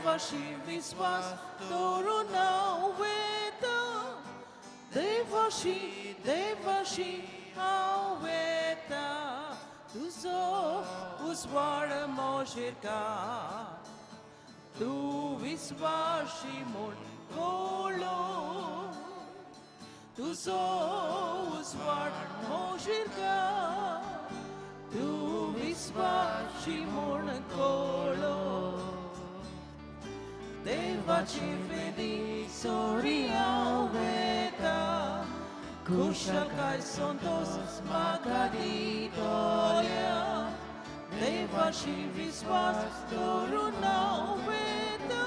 देवाशी विस्वास दवरून हांव वेता, देवाशी देवाशी हांव वेता. तुजो उजवाड म्हजेर घाल, तूं विस्वाशी म्हूण कळो. तुजो उजवाड म्हजेर घाल, तूं विस्वाशी म्हूण कळो. देवाची फेदी सोरी हांव वेता, खुशालकाय संतोश म्हाका दितल्या. देवाशी विस्वास दवरून हांव वेता,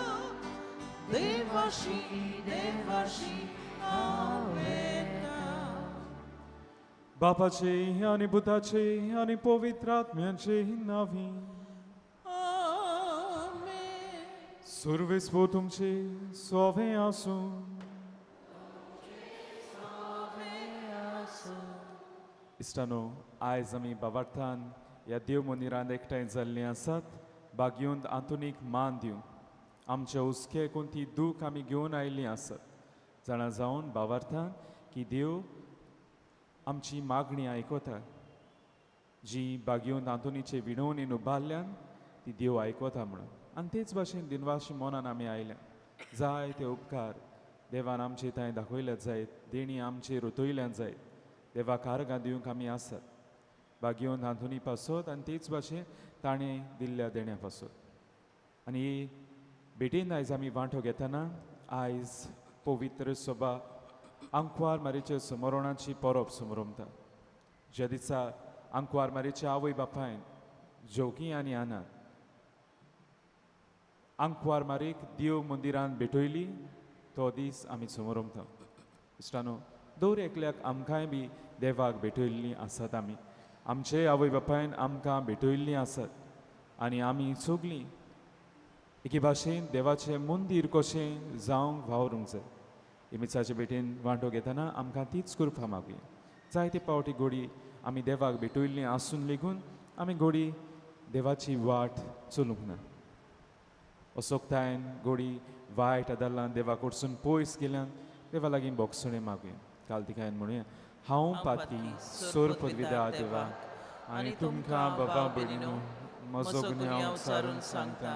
देवाशी देवाशी हांव वेता. बापाचे आनी पुताचे आनी पवित्र आत्म्याचे नांवी. आमेन. सुर्वेस्पो तुमचे सोवे आसूं. इश्टानो, आयज आमी बाबार्थान ह्या देव मंदिरांत एकठांय जाल्लीं आसात बागयोंत आंतोनीक मान दिवंक. आमच्या हुस्के कोणती दूख आमी घेवन आयिल्लीं आसात. जाणा जावन बाबार्थान की देव आमची मागणी आयकता. जी बागयोंत आंतोनीचे विणवणीन उबारल्यान ती देव आयकता म्हणून. आनी तेच भाशेन दिनवाशी मनान आमी आयल्या. जाय ते उपकार देवान आमचे थंय दाखयल्यात जायत, देणी आमचेर रुतयल्यान जायत, देवाक आर्गां दिवंक आमी आसात बागयोन आंतोनी पासत आनी तेच भाशेन ताणें दिल्ल्या देण्या पासत. आनी ही भेटेन आयज आमी वांटो घेतना आयज पवित्र सभा आंकवार मारीचे समरणाची परब समरमता. ज्या दिसा आंकवार मारीच्या आवय बापायन जोकी आनी आना आंकवार मारीक देव मंदिरान भेटयली तो दीस आमी समरमता. इश्टानो, दर एकल्याक आमकांय बी देवाक भेटयल्लीं आसात. आमी आमचे आवय बापायन आमकां भेटयल्लीं आसात आनी आमी सगलीं एके भाशेन देवाचें मंदीर कशें जावंक वावरूंक जाय. इमिसाचे भेटेन वांटो घेतना आमकां तीच कृपा मागुया. जायते पावटी घोडी आमी देवाक भेटयल्लीं आसून लेगून आमी घोडी देवाची वाट चलूंक ना. असोकतायन घोडी वायट आदारलान देवा कडसून पयस गेल्यान देवा लागीं बोगसणें मागुया. काल तिकायन म्हणुया, हांव पातकी सोर पदवीदार देवा आनी तुमकां बाबा भयणीनो म्हजो गुन्यांव सारून सांगता.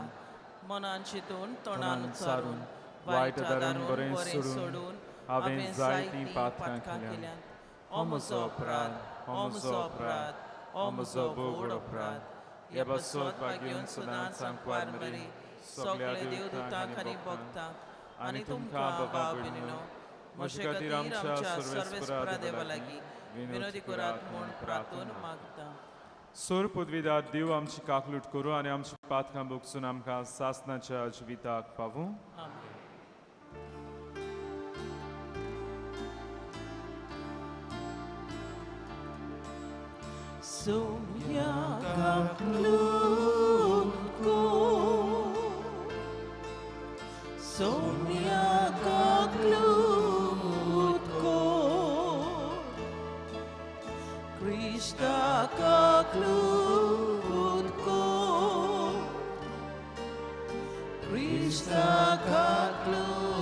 मनान चिंतून, तोंडान तोंडान उच्चारून, उच्चारून, वायट वायट आदारून आदारून बरें बरें सोडून सोडून हांवें हांवें जायतीं जायतीं पातकां पातकां केल्यांत. केल्यांत. हो म्हजो अपराध, हो म्हजो अपराध, हो म्हजो भोव अपराध. हे पासत भाग्योन सदांच आंकवार मरी, सगल्या सगळे देवदूतांक देवदूतांक आनी आनी भक्तांक भक्तांक आनी तुमकां बाबा भयणीनो म्हजे खातीर आमच्या सर्वेस्परा देवा लागीं विनोदी करात म्हूण प्रार्थून मागता. सोर पदवीदार देव आमची काकलूट करूं आनी आमची पातकां भोगसून आमकां सासनाच्या जिविताक पावूं. आमेन. Sonia kaklutko, Sonia kaklutko, Krishna kaklutko, Krishna kaklutko,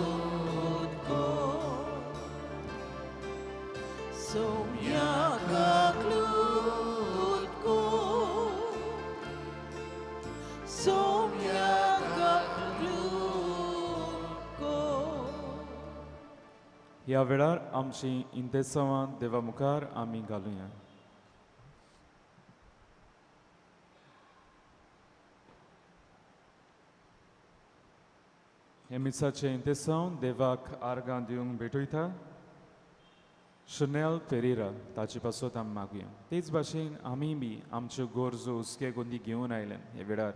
Sonia kaklutko, Sonia kaklutko. ह्या वेळार आमची इंतेसांवां देवा मुखार आमी घालुया. हे मिसाचें इंतेसांव देवाक आर्गां दिवंक भेटयता शनेल पेरेरा ताचे पासत आमी मागुया. तेच भाशेन आमी बी आमच्यो गरजो हुस्के गोंदी घेवन आयल्या हे वेळार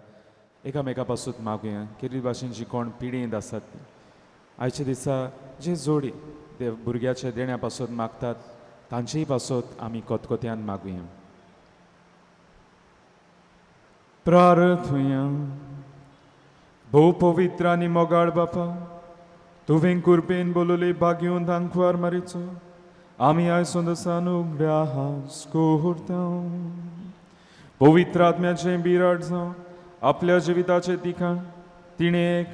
एकामेका पासत मागुया. केरी भाशेन जी कोण पिडेंत आसात ती आयच्या दिसा जे जोडी ते भुरग्याच्या देण्या पासत मागतात तांचेय पासत आमी कोतकोत्यान मागुया. प्रार्थुया. भोव पवित्र आनी मोगाळ बापा, तुवें कुरपेन बोलवले भाग्योन आंकवार मारीचो आमी आयज संदसान उगड्या हांस कोरता. पवित्र आत्म्याचें बिराड जावं आपल्या जिविताचें तिखाण तिणें एक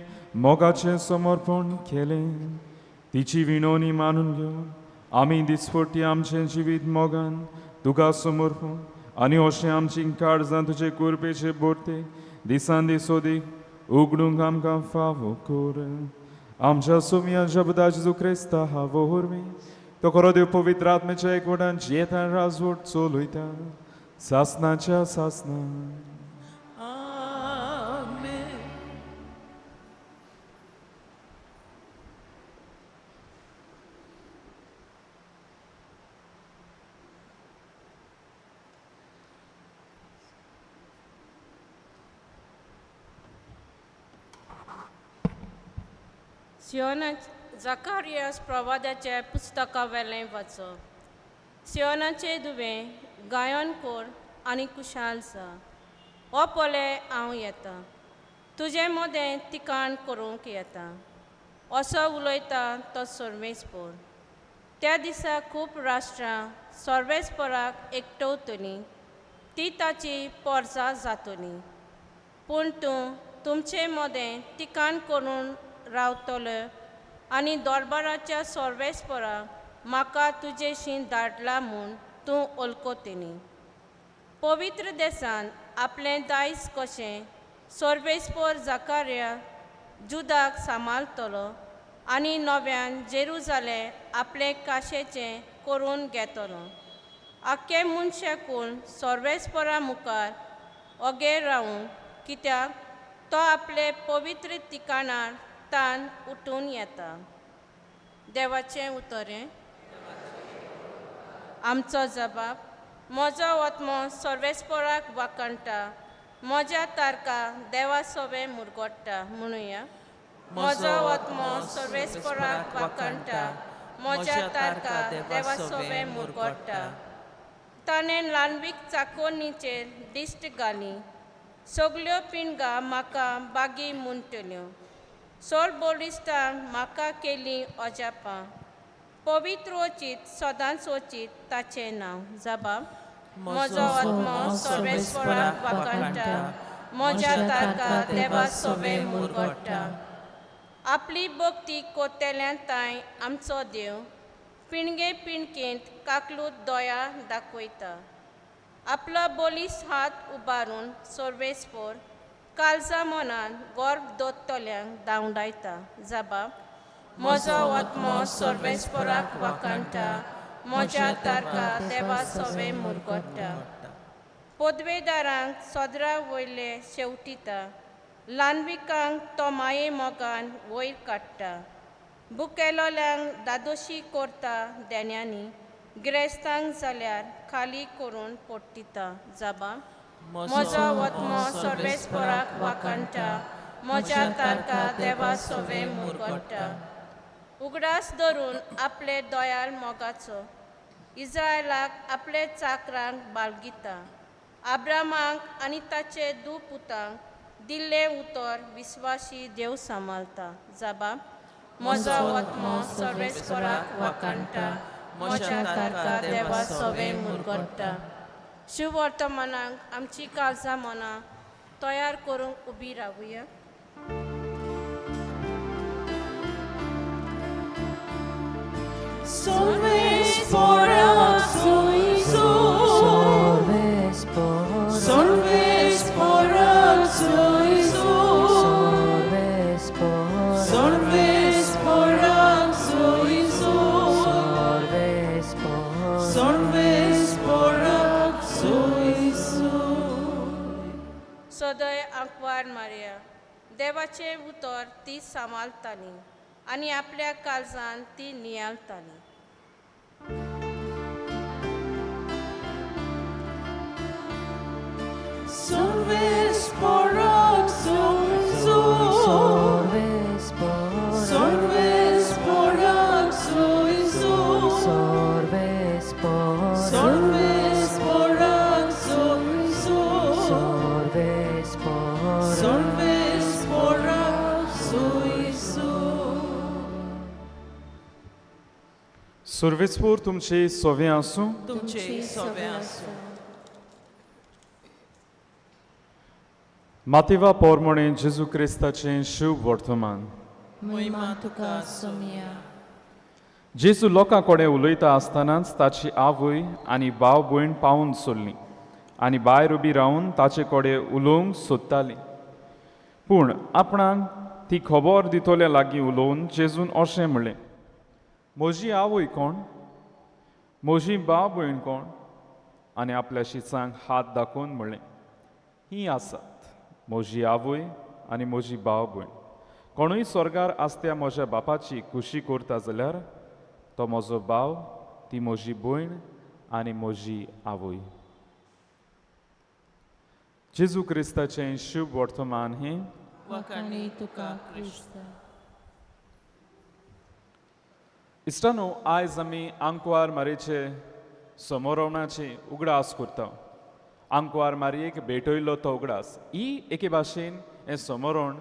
मोगाचें समर्पण केलें तिची विनवणी मानून घेवन आमी दिसपट्टी आमचें जिवीत मोगान तुका समर्पण आनी अशें आमची काळजां तुजे कुरपेचे बोरते दिसान दीस ओदीक उगडूंक आमकां फावो कर. आमच्या सोम्या शब्दा जेजू क्रिस्ता वरवीं तो खरो देव पवित्र आत्म्याच्या एकवटान जियेता राजवट चलयता सासनाच्या सासना. आमेन. सियोना जाकारियास प्रवादाच्या पुस्तका वेलें वाचप. सियोनाचे दुवें गायन कोर आनी कुशाल जा. हो पळय हांव येता तुजे मदें तिकाण करूंक येता असो उलयता तो सर्वेस्पोर. त्या दिसा खूब राष्ट्रां सर्वेस्पोराक एकटवतलीं ती ताची पोरसां जातली. पूण तूं तुमचे मदें तिकाण करून रावतलो आनी दरबाराच्या सर्वेस्पोराक म्हाका तुजेशी धाडला म्हूण तूं वळखतली. पवित्र देसान आपलें दायज कशें सर्वेस्पोर जाकार्या जुदाक सांबाळटलो आनी नव्यान जेरुजालें आपलें काशेचें करून घेतलो. आख्खे मनशाकून सर्वेस्पोरा मुखार ओगे रावूं कित्याक तो आपले पवित्र ठिकाणार तान उठून येता. देवाचें उतरें. आमचो जबाब. म्हजो आत्मो सर्वेस्पोराक वाखाणटा म्हज्या तारका देवा सोवे मुरगोट्टा. म्हणुया. म्हजो आत्मो सर्वेस्पोराक वाखाणटा म्हज्या तारका देवा सोवे मुरगोट्टा. ताणें ल्हानवीक चाकोनीचेर दिश्ट घाली सगल्यो पिणगां म्हाका बागी म्हणटल्यो. सोळ बळिश्टान म्हाका केली अजापां. पवित्र वचीत सदांच वचीत ताचें नांव. जबाब. म्हजो आत्मो सर्वेस्पोराक वाखाणटा म्हज्या तारका देवा सोवे मुरगोट्टा. आपली भक्ती कोतेल्यान तांय आमचो देव पिणगे पिणकेंत काकलूत दया दाखयता. आपलो बळिश्ट हात उबारून सर्वेस्पोर काळजा मनान गर्भ दवरतल्यांक धांवडायता. जबाब. म्हजो आत्मो सर्वेस्पोराक वाखाणटा म्हज्या तारका देवा सोवे मुरगोट्टा. पदवेदारांक सदरा वयले शेवटिता ल्हानविकांक तो माये मोगान वयर काडटा. बुकेलोल्यांक दादोशी करता देण्यांनी गिरेस्तांक जाल्यार खाली करून पोट्टिता. जबाब. म्हजो आत्मो सर्वेस्पोराक वाखाणटा म्हज्या तारका देवा सोवे मुरगोट्टा. उगडास धरून आपले दयाळ मोगाचो इज्रायलाक आपले चाकरांक बाळगिता. आब्रामाक आनी ताचे दू पुतांक दिल्लें उतर विस्वाशी देव सांबाळटा. जबाब. म्हजो आत्मो सर्वेस्पोराक वाखाणटा म्हज्या तारका देवा सोवे मुरगोट्टा. शुभवर्तमानाक आमची काळजां मनां तयार करूंक उबी रावया. सदय आंकवार मारया देवाचें उतर ती सांबाळटाली आनी आपल्या काळजान ती नियाळटाली. सर्वेस्पोर तुमचे सोवे आसूं. तुमचे सोवे आसूं. मातेवा पोरमोणे जेजू क्रिस्ताचें शुभ वर्तमान. महिमा तुका सोमया. जेजू लोकां कडेन उलयता आसतनाच ताची आवय आनी भाव भयण पावून सोडली आनी भायर उबी रावन ताचे कडेन उलोवंक सोदताली. पूण आपणाक ती खबर दितल्या लागीं उलोवन जेजून अशें म्हणलें, म्हजी आवय कोण, म्हजी भाव भयण कोण? आनी आपल्या शिसांक हात दाखोवन म्हणलें, हीं आसात म्हजी आवय आनी म्हजी भाव भयण. कोणूय स्वर्गार आसत्या म्हज्या बापाची खुशी करता जाल्यार तो म्हजो भाव, ती म्हजी भयण आनी म्हजी आवय. जेजू क्रिस्ताचें शुभ वर्तमान हें. वाखाणी तुका क्रिस्त. इश्टानो, आयज आमी आंकवार मारयेचे समोरवणाचे उगडास करता. आंकवार मारयेक भेटयलो तो उगडास. ही एके भाशेन हें समोरण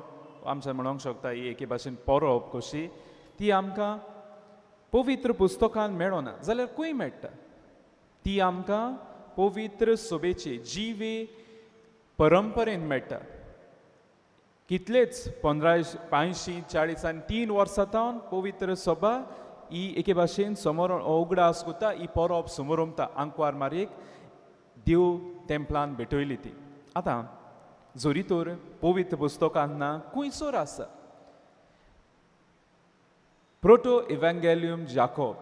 आमचें म्हणूंक शकता, ही एके भाशेन परब कशी ती आमकां पवित्र पुस्तकान मेळना जाल्यार खंय मेळटा? ती आमकां पवित्र सोबेचे जिवे परंपरेन मेळटा. कितलेच 15 85 आनी 3 वर्सां तावन पवित्र सभा ही एके भाशेन समोर उगडास करता, ही परब समोरमता आंकवार मारयेक देव तेंपलान भेटयली ती. आतां जरी तर पवित्र पुस्तकांत ना, खंयसर आसा प्रोटो इव्हांगेलियम जाकोब,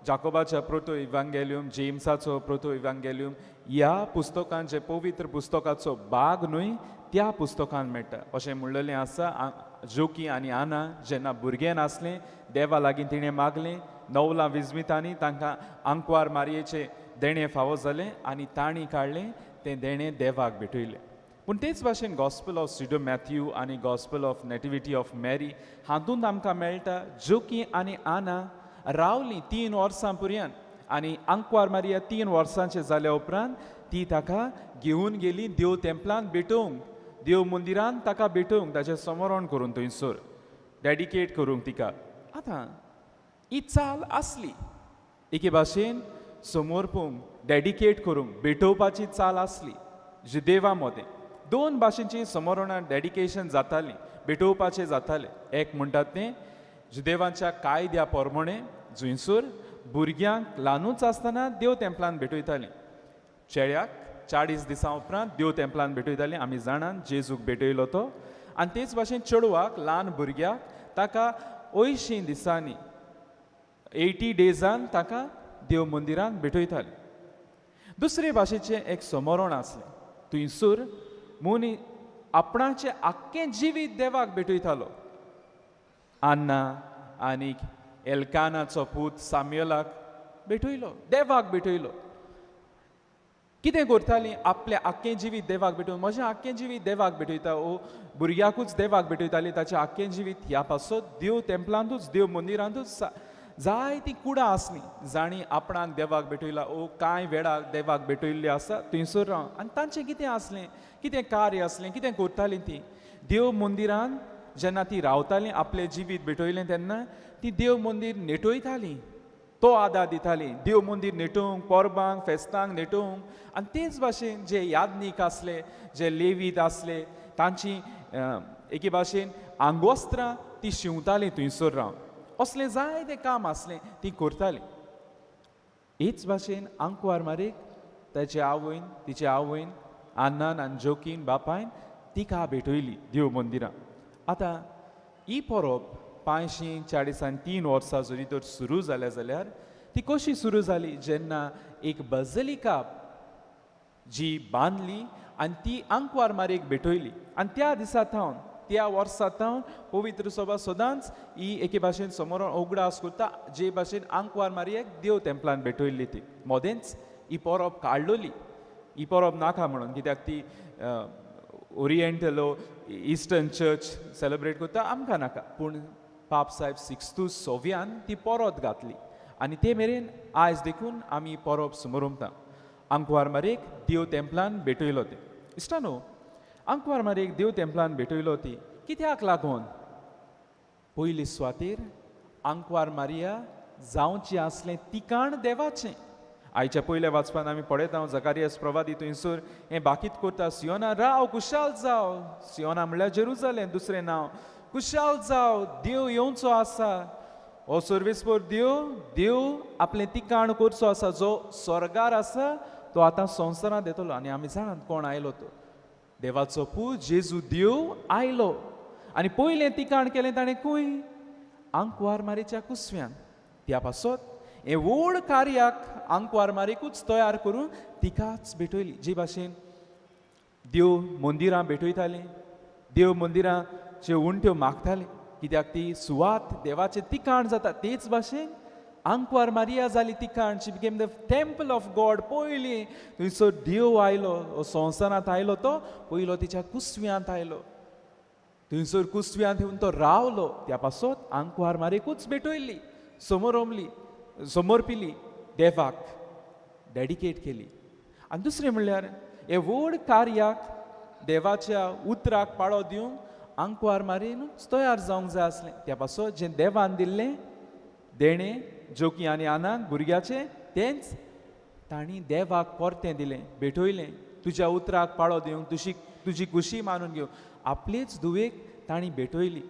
जाकोबाच्या प्रोटो इव्हांगेलियम, जेम्साचो प्रोटो इव्हांगेलियम ह्या पुस्तकान जे पवित्र पुस्तकाचो भाग न्हय त्या पुस्तकान मेळटा. अशें म्हणलेलें आसा, जोकी आनी आना जेन्ना भुरगें नासलें देवा लागीं तिणें मागलें, नवलां विजमितांनी तांकां आंकवार मारयेचें देणें फावो जालें आनी तांणी काडलें तें देणें देवाक भेटयलें. पूण तेच भाशेन गॉस्पल ऑफ सिडो मॅथ्यू आनी gospel of nativity of Mary हातूंत आमकां मेळटा जोकी आनी आना रावलीं 3 वर्सां पुर्यान आनी आंकवार मारिया 3 वर्सांचें जाल्या उपरांत ती ताका घेवन गेली देव तेंपलान भेटोवंक, देव मंदिरान ताका भेटोवंक, ताचें समरण करून थंयसर डेडिकेट करूंक तिका. आतां ही चाल आसली एके भाशेन समर्पूंक, डेडिकेट करूंक, भेटोवपाची चाल आसली जुदेवा मदें. 2 भाशेची समरणां डेडिकेशन जातालीं, भेटोवपाचें जातालें. एक म्हणटात तें जुदेवांच्या कायद्या प्रमाणें जंयसर भुरग्यांक ल्हानूच आसतना देव तेंपलान भेटयतालीं. चेड्याक 40 दिसां उपरांत देव तेंपलान भेटयतालीं, आमी जाणान जेजूक भेटयलो तो. आनी तेच भाशेन चेडवाक, ल्हान भुरग्याक ताका 80 दिसांनी 80 डेजान ताका देव मंदिरान भेटयतालीं. दुसरे भाशेचें एक समरण आसलें, थंयसर मनी आपणाचें आख्खें जिवीत देवाक भेटयतालो. आन्ना आनी एल्कानाचो पूत साम्युलाक भेटयलो, देवाक भेटयलो. कितें करतालीं आपलें आख्खें जिवीत देवाक भेटोवन, म्हजें आख्खें जिवीत देवाक भेटयता, ओ भुरग्याकूच देवाक भेटयताली, ताचें आख्खें जिवीत ह्या पासत देव तेंपलांतूच, देव मंदिरांतूच जायतीं कुडां आसलीं जांणी आपणाक देवाक भेटयला ओ कांय वेळाक देवाक भेटयल्ली आसा थंयसर रावन. आनी तांचें कितें आसलें, कितें कार्य आसलें, कितें करतालीं तीं देव मंदिरान जेन्ना ती रावतालीं, आपलें जिवीत भेटयलें तेन्ना ती देव मंदीर नेटयतालीं, तो आदार दितालीं देव मंदीर नेटोवंक, परबांक फेस्तांक नेटोवंक. आनी तेच भाशेन जे याज्ञीक आसले, जे लेवीत आसले, तांची एके भाशेन आंगवस्त्रां ती शिंवतालीं थंयसर रावन. असलें जायतें काम आसलें ती करतालीं. हेच भाशेन आंकवार मारीक ताचे आवयन, तिचे आवयन आन्नान आनी जोकीन बापायन तिका भेटयली देव मंदिरां. आतां ही परब 85 40 आनी 3 वर्सां जरी तर सुरू जाल्या जाल्यार ती कशी सुरू जाली, जेन्ना एक बजलिका जी बांदली आनी ती आंकवार मारीक भेटयली. आनी त्या दिसा थावन, त्या वर्सा थावन पवित्र सभा सदांच ही एके भाशेन समोर उगडास करता जे भाशेन आंकवार मारयेक देव तेंपलान भेटयल्ली ती. मदेंच ही परब काडलोली, ही परब नाका म्हणून, कित्याक ती ओरिएंटल इस्टर्न चर्च सेलेब्रेट करता, आमकां नाका. पूण पाप साहेब सिक्स्तू सोव्यान ती परत घातली आनी ते मेरेन आयज देखून आमी परब समोरमता. आंकवार मारयेक देव तेंपलान भेटयलो ते. इश्टानो, आंकवार मारयेक देव तेंपलान भेटयलो ती कित्याक लागून? पयली सुवातेर आंकवार मारिया जावचें आसलें तिकाण देवाचें आयच्या पयल्या वाचपान आमी पळयता, जकारियस प्रवादी थंयसर हें बाकीत करता, सियोना राव, कुशाल जाव. सियोना म्हणल्यार जेरुजलेम दुसरें नांव. कुशाल जाव, देव येवचो आसा. हो सर्वेस्पर देव, देव आपलें तिकाण करचो आसा. जो स्वर्गार आसा तो आतां संवसारांत येतलो. आनी आमी जाणात कोण आयलो तो. देवाचो पूत जेजू देव आयलो आनी पयलें तिकाण केलें ताणें खंय? आंकवार मारीच्या कुसव्यान. त्या पासत हें व्हड कार्याक आंकवार मारीकूच तयार करून तिकाच भेटयली. जे भाशेन देव मंदिरां भेटयतालीं, देव मंदिरांच्यो उंट्यो मागतालीं, कित्याक ती सुवात देवाचें तिकाण जाता, तेच भाशेन आंकवार मारिया जाली तिकाण. She became the temple of God. पयलीं थंयसर देव आयलो, हो संवसारांत आयलो, तो पयलो तिच्या कुसव्यांत आयलो. थंयसर कुसव्यांत येवन तो रावलो. त्या पासत आंकवार मारीकूच भेटयली, समोरमली, समर्पिली, देवाक डेडिकेट केली. आनी दुसरें म्हणल्यार हे व्हड कार्याक देवाच्या उतराक पाळो दिवंक आंकवार मारीनूच तयार जावंक जाय आसलें. त्या पासत जें देवान दिल्लें देणें जोकी आनी आनाक भुरग्याचें, तेंच तांणी देवाक परतें दिलें, भेटयलें. तुज्या उतराक पाळो दिवंक, तुजी खुशी मानून घेवंक आपलेच धुवेक तांणी भेटयली.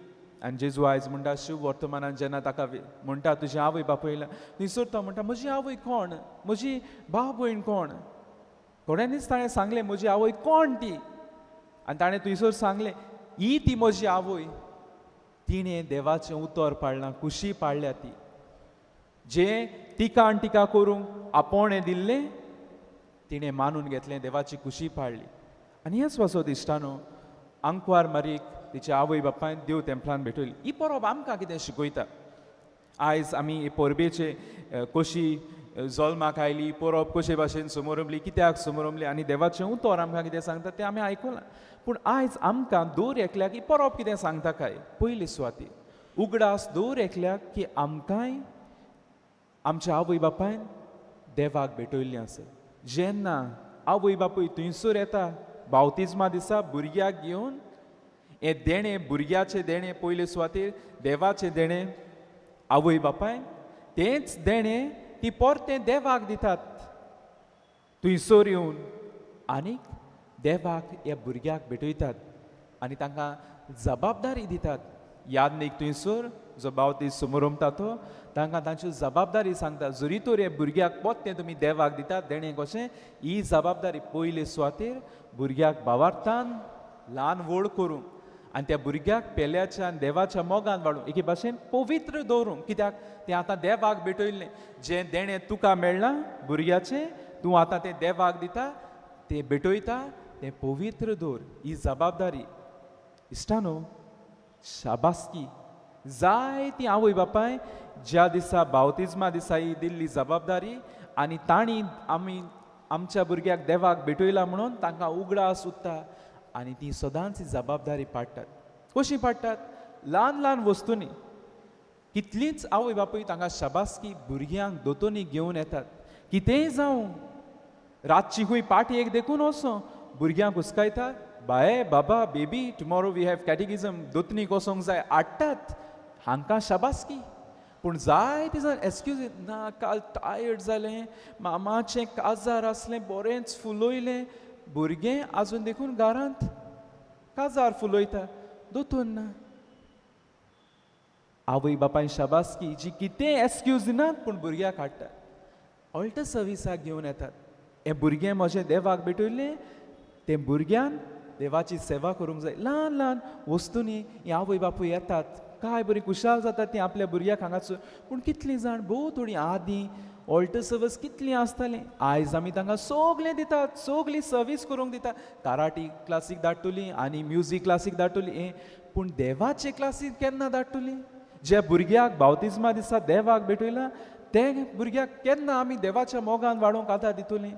आनी जेजू आयज म्हणटा, शिव वर्तमानान जेन्ना ताका म्हणटा तुजी आवय बापूय येयला, थंयसर तो म्हणटा म्हजी आवय कोण, म्हजी भाव भयण कोण? थोड्यांनीच ताणें सांगलें म्हजी आवय कोण ती. आनी ताणें थंयसर सांगलें ही ती म्हजी आवय. तिणें देवाचें उतर पाळ्ळां, खुशी पाळ्ळ्या ती. जें तिकान टिका करूंक आपोवणें दिल्लें तिणें मानून घेतलें, देवाची खुशी पाळ्ळी. आनी हेच पासत इश्टानो, आंकवार मारीक तिच्या आवय बापायन देव तेंपलान भेटयली. ही परब आमकां कितें शिकयता? आयज आमी हे परबेचे कशी जल्माक आयली परब, कशे भाशेन समोरमली, कित्याक समोरमली आनी देवाचें उतर आमकां कितें सांगता तें आमी आयकलां. पूण आयज आमकां दर एकल्याक ही परब कितें सांगता काय? पयले सुवातेर उगडास दर एकल्याक की आमकांय आमच्या आवय बापायन देवाक भेटयल्लें आसा. जेन्ना आवय बापूय थंयसर येता बावतिज्मा दिसा भुरग्याक घेवन, हें देणें भुरग्याचें देणें पयले सुवातेर देवाचें देणें आवय बापायन, तेंच देणें ती परतें देवाक दितात थंयसर येवन, आनीक देवाक ह्या भुरग्याक भेटयतात आनी तांकां जबाबदारी दितात. यादनीक थंयसर जो बावतीज समोरमता तो तांकां तांच्यो जबाबदारी सांगता. जरी तर हे भुरग्याक परतें तुमी देवाक दितात देणें कशें, ही जबाबदारी पयले सुवातेर भुरग्याक भावार्थान ल्हान व्हड करूंक आनी त्या भुरग्याक पेल्याच्या आनी देवाच्या मोगान वाडूंक, एके भाशेन पवित्र दवरूंक. कित्याक तें आतां देवाक भेटयल्लें. जें देणें तुका मेळ्ळां भुरग्याचें, तूं आतां तें देवाक दिता, तें भेटयता, तें पवित्र दवर, ही जबाबदारी. इश्टानो, शाबासकी जाय ती आवय बापाय ज्या दिसा बावतिज्मा दिसा ही दिल्ली जबाबदारी आनी तांणी आमी आमच्या भुरग्याक देवाक भेटयला म्हणून तांकां उगडास उरता आनी ती सदांच ही जबाबदारी पाडटात. कशी पाडटात? ल्हान ल्हान वस्तूंनी. कितलींच आवय बापूय तांकां शाबासकी, भुरग्यांक दोतोनी घेवन येतात. कितेंय जावं, रातची खंय पाटयेक देखून वचों, भुरग्यांक हुस्कायतात, बाये बाबा baby tomorrow we have catechism, दोतनीक वचोंक जाय, हाडटात. हांकां शाबासकी. पूण जायते जाण एक्सक्यूज ना, काल टायर्ड जालें, मामाचें काजार आसलें, बरेंच फुलयलें, भुरगें आजून देखून घरांत काजार फुलयता, दोतोर ना. आवय बापायन शाबासकी जी कितेंय एक्सक्यूज दिनात पूण भुरग्याक हाडटात, ऑल्टर सर्विसाक घेवन येतात. हें भुरगें म्हजें देवाक भेटयल्लें, तें भुरग्यान देवाची सेवा करूंक जाय. ल्हान ल्हान वस्तूंनी ही आवय बापूय येतात, काय बरी खुशाल जातात ती आपल्या भुरग्याक हांगासर. पूण कितलीं जाण भोव थोडीं आदीं ऑल्टर सर्वीस कितलीं आसतालीं, आयज आमी तांकां सगलें दितात, सगली सर्वीस करूंक दितात, कराटी क्लासीक धाडटलीं आनी म्युजीक क्लासीक धाडटलीं हें, पूण देवाचे क्लासीक केन्ना धाडटलीं? ज्या भुरग्याक बावतिज्मा दिसा देवाक भेटयला ते भुरग्याक केन्ना आमी देवाच्या मोगान वाडोवंक आदार दितलीं?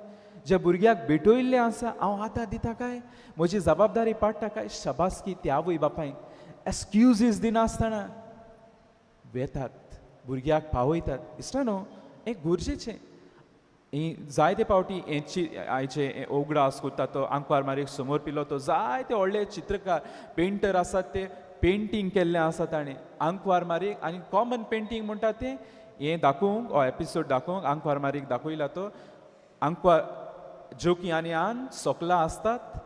ज्या भुरग्याक भेटयल्लें आसा हांव आदार दिता काय? म्हजी जबाबदारी पाडटा काय? शाबासकी त्या आवय बापायक एक्सक्युजीस दिनासतना वेतात, भुरग्याक पावयतात. इश्टानो, हें गरजेचें. ही जायते फावटी हें आयचे उगडास करता तो आंकवार मारीक समोर पिलो तो जायते व्हडले चित्रकार पेंटर आसात, ते पेंटींग केल्लें आसा ताणें आंकवार मारीक. आनी कॉमन पेंटींग म्हणटा तें हें दाखोवंक, हो एपिसोड दाखोवंक आंकवार मारीक दाखयला तो. आंकवार जोकी आनी आन सोकला आसतात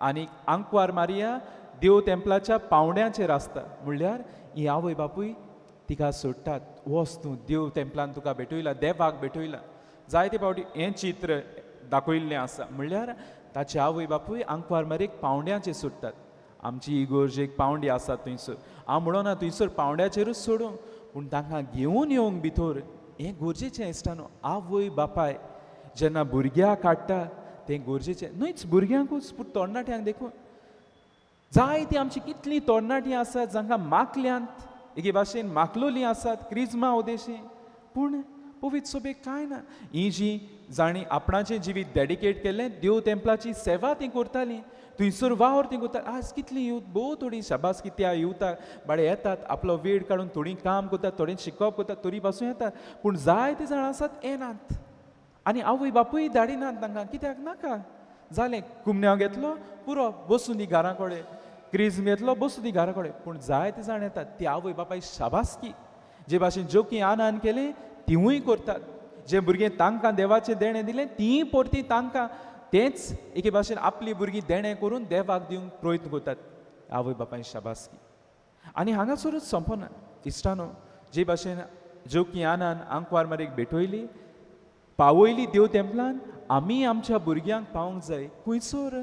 आनी आंकवार मारिया देव तेंपलाच्या पावंड्याचेर आसता. म्हणल्यार ही आवय बापूय तिका सोडटात, वच तूं देव तेंपलान तुका भेटयला, देवाक भेटयला. जायते फावटी हें चित्र दाखयल्लें आसा. म्हणल्यार ताचे आवय बापूय आंकवार मारयेक पावंड्याचेर सोडटात. आमची इगोर्जेक पावंडी आसा थंयसर, हांव म्हणना थंयसर पावंड्याचेरूच सोडूंक, पूण तांकां घेवन येवंक भितर हें गरजेचें. इश्टानो, आवय बापाय जेन्ना भुरग्याक काडटा तें गरजेचें न्हयच भुरग्यांकूच पूण तरणाट्यांक देखून. जायतीं आमची कितलीं तरणाटीं आसात जांकां माकल्यांत एके भाशेन माकलोलीं आसात क्रिज्मा उदेशी, पूण पवित्र सोबेक कांय ना. ही जी जांणी आपणाचें जिवीत डेडिकेट केल्लें देव तेंपलाची सेवा ती करतालीं, थंयसर वावर ती करता. आज कितलीं यूथ भोव थोडीं शाबासकी त्या युथाक बाळे येतात, आपलो वेळ काडून थोडीं काम करतात, थोडीं शिकप करतात, तरी पासून येतात. पूण जायते जाण आसात येनात आनी आवय बापूय धाडिनात तांकां. कित्याक नाका जालें, कुमन्यांव घेतलो पुरो, बसूं दी घरा कडेन, क्रिज्म घेतलो बसूं दी घरा कडेन. पूण जायते जाण येतात ती आवय बापाय शाबासकी जे भाशेन जोकी आनान केलें तिवूय करतात. जे भुरगें तांकां देवाचें देणें दिलें तींय परती तांकां तेंच एके भाशेन आपली भुरगीं देणें करून देवाक दिवंक प्रयत्न करतात. आवय बापाय शाबासकी. आनी हांगासरूच सोंपना इश्टानो, जे भाशेन जोकी आनान आंकवार मारीक भेटयली पावयली देव तेंपलान, आमी आमच्या भुरग्यांक पावंक जाय खंयसर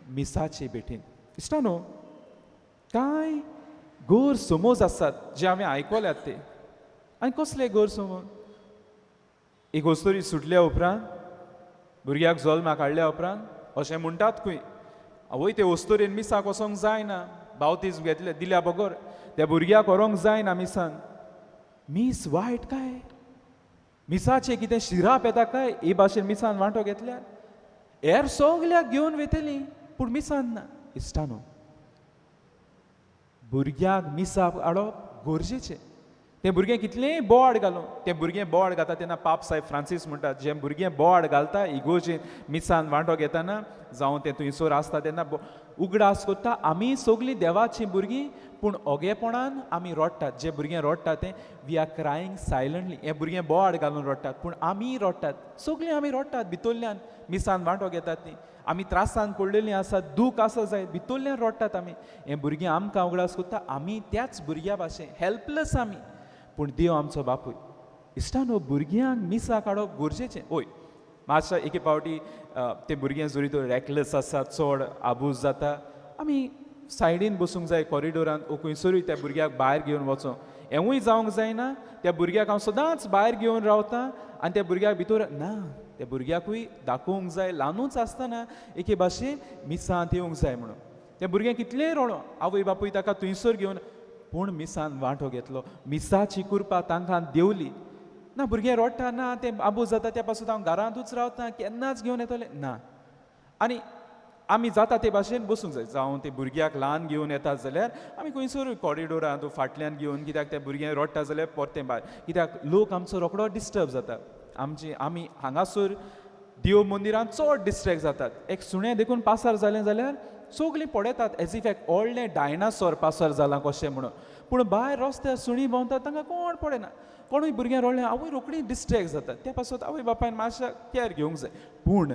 मिसाचे भेटेन. इश्टानो, कांय गैरसमज आसात जे हांवें आयकल्यात ते. आनी कसले गैरसमज? एक वस्तुरी सुटल्या उपरांत भुरग्याक जल्माक हाडल्या उपरांत अशें म्हणटात खंय, आवय ते वस्तुरेन मिसाक वचोंक जायना, बावतीज घेतले दिल्या बगर त्या भुरग्याक व्हरोंक जायना मिसान. मीस वायट काय? मिसाचें कितें शिराप येता काय? हे भाशेन मिसान वांटो घेतल्यार हेर सगल्याक घेवन वयतलीं पूण मिसान ना. इश्टानो, भुरग्यांक मिसाक हाडप गरजेचें. तें भुरगें कितलेंय बोवाळ घालूं, तें भुरगें बोवाळ घालता तेन्ना पाप साहेब फ्रांसीस म्हणटा, जें भुरगें बोवाळ घालता इगोर्जेन मिसान वांटो घेतना जावं तें थंयसर आसता तेन्ना उगडास करता आमी सगलीं देवाचीं भुरगीं, पूण ओगेपणान आमी रडटात. जे भुरगें रडटा तें we are crying silently. हें भुरगें बोवाळ घालून रडटात पूण आमी रडटात, सगलीं आमी रडटात भितरल्यान. मिसान वांटो घेतात ती आमी त्रासान पडलेलीं आसात, दूख आसा जायत, भितरल्यान रडटात आमी. हें भुरगें आमकां उगडास करता आमी त्याच भुरग्या भाशेन हेल्पलेस आमी, पूण देव आमचो बापूय. इश्टानो, भुरग्यांक मिसाक हाडप गरजेचें. हय, मातशें एके फावटी तें भुरगें जरी तर रेकलेस आसा, चड आबूज जाता, आमी सायडीन बसूंक जाय कॉरिडोरान ओ खंयसरूय त्या भुरग्याक भायर घेवन वचों. हेंवूय जावंक जायना त्या भुरग्याक हांव सदांच भायर घेवन रावता आनी त्या भुरग्याक भितर ना. त्या भुरग्याकूय दाखोवंक जाय ल्हानूच आसतना एके भाशेन मिसांत येवंक जाय म्हणून. तें भुरगें कितलेंय रडो, आवय बापूय ताका थंयसर घेवन, पूण मिसान वांटो घेतलो, मिसाची कृपा तांकां देवली ना. भुरगें रडटा ना, तें आबूज जाता, त्या पासून हांव घरांतूच रावता, केन्नाच घेवन येतलें ना. आनी आमी जाता ते भाशेन बसूंक जाय. जावं ते भुरग्याक ल्हान घेवन येतात जाल्यार आमी खंयसर कॉरिडोरांत फाटल्यान घेवन, कित्याक तें भुरगें रडटा जाल्यार परतें भायर, कित्याक लोक आमचो रोकडो डिस्टर्ब जाता. आमची आमी हांगासर देव मंदिरांत चड डिस्ट्रेक्ट जातात. एक सुणें देखून पासार जालें जाल्यार सगलीं पळयतात एज if एक व्हडलें डायनासोर पासार जालां कशें म्हणून, पूण भायर रस्त्यार सुणीं भोंवतात तांकां कोण पळयना. कोणूय भुरगें रडलें आवय रोखडी डिस्ट्रेक्ट जातात. त्या पासत आवय बापायन मातशें कॅर घेवंक जाय, पूण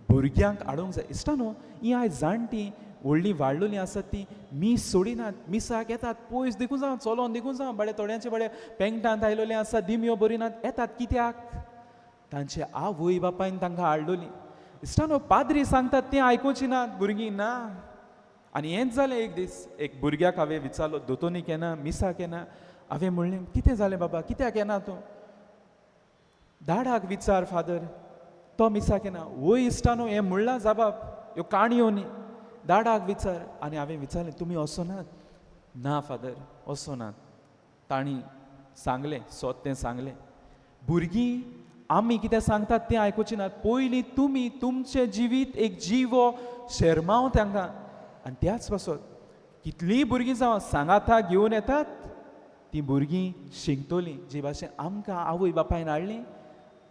भुरग्यांक हाडूंक जाय. इश्टानो, हीं आयज जाणटीं व्हडलीं वाडलोलीं आसात तीं मीस सोडिनात, मिसाक येतात पयस देखून जावं, चलोन देखून जावं, बरे थोड्यांचे बरे पेंगटांत आयलोले आसा, दिमयो बरी नात, येतात कित्याक? तांचे आवय बापायन तांकां हाडलोलीं. इश्टानो, पाद्री सांगतात तें आयकुची नात भुरगीं ना. आनी हेंच जालें एक दीस एक भुरग्याक हांवें विचारलो, दोतोनीक येना, मिसाक येना. हांवें म्हणलें, कितें जालें बाबा, कित्याक येना तूं? दाडाक विचार फादर, तो मिसाक येना. वय इश्टानो, हें म्हणलां जाबाब, ह्यो काणयो न्ही, दाडाक विचार. आनी हांवें विचारलें, तुमी वचोनात? ना फादर, वचोनात. तांणी सांगलें, सोत तें सांगलें, भुरगीं आमी कितें सांगतात तें आयकुची नात. पयलीं तुमी तुमचें जिवीत एक जिवो शेरमांव तांकां. आनी त्याच पासत कितलींय भुरगीं जावं सांगाता घेवन येतात, तीं भुरगीं शिकतलीं. जे भाशेन आमकां आवय बापायन हाडलीं,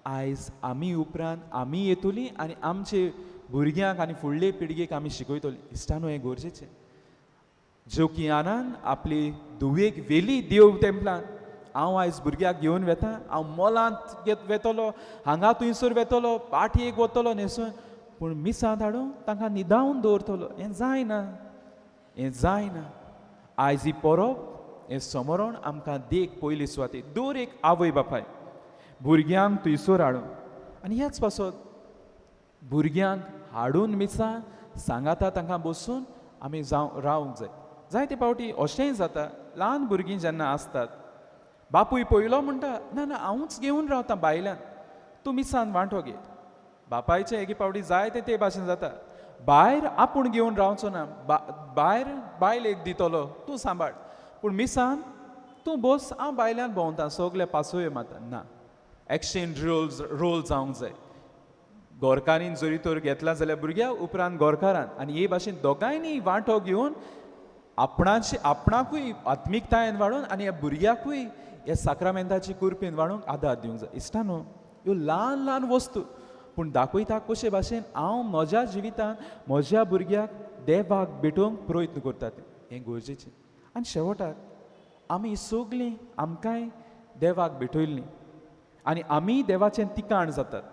आयज आमी उपरांत आमी येतलीं आनी आमचे भुरग्यांक आनी फुडले पिळगेक आमी शिकयतलीं. इश्टानो, हें गरजेचें. जोकी आनान आपली धुवेक व्हेली देव तेंपलान, हांव आयज भुरग्याक घेवन वेता, हांव मोलांत वेतलो, हांगा थंयसर वेतलो, पाटयेक वतलो न्हेसून, पूण मिसांत हाडून तांकां न्हिदावन दवरतलो. हें जायना, हें जायना. आयज ही परब, हें समरण आमकां देख पयली सुवातेर दर एक आवय बापाय भुरग्यांक थंयसर हाडून, आनी ह्याच पासत भुरग्यांक हाडून मिसां सांगाता तांकां बसून आमी जावं रावंक जाय. जायते फावटी अशेंय जाता, ल्हान भुरगीं जेन्ना आसतात बापूय पयलो म्हणटा ना ना हांवूच घेवन रावता भायल्यान, तूं मिसान वांटो घे. बापायचें एके फावटी जाय तें ते भाशेन जाता, भायर आपूण घेवन रावचो ना, भायर बायलेक दितलो तूं सांबाळ, पूण मिसान तूं बस, हांव भायल्यान भोंवता सगळे पासयो मारता. ना, एक्सचेंज रोल जावंक जाय. गोरकारीन जरी तर घेतला जाल्यार भुरग्या उपरांत गोरकारान, आनी हे भाशेन दोगांयनी वांटो घेवन आपणाचे आपणाकूय आत्मिकतायेन वाडोवन आनी ह्या भुरग्याकूय ह्या साक्रामेंताची कुरपेन वाडोवंक आदार दिवंक जाय. इश्टानो, ह्यो ल्हान ल्हान वस्तू पूण दाखयता कशे भाशेन हांव म्हज्या जिवितांत म्हज्या भुरग्याक देवाक भेटोवंक प्रयत्न करता, तें हें गरजेचें. आनी शेवटाक आमी सगळीं आमकांय देवाक भेटयल्लीं आनी आमी देवाचें तिकाण जातात.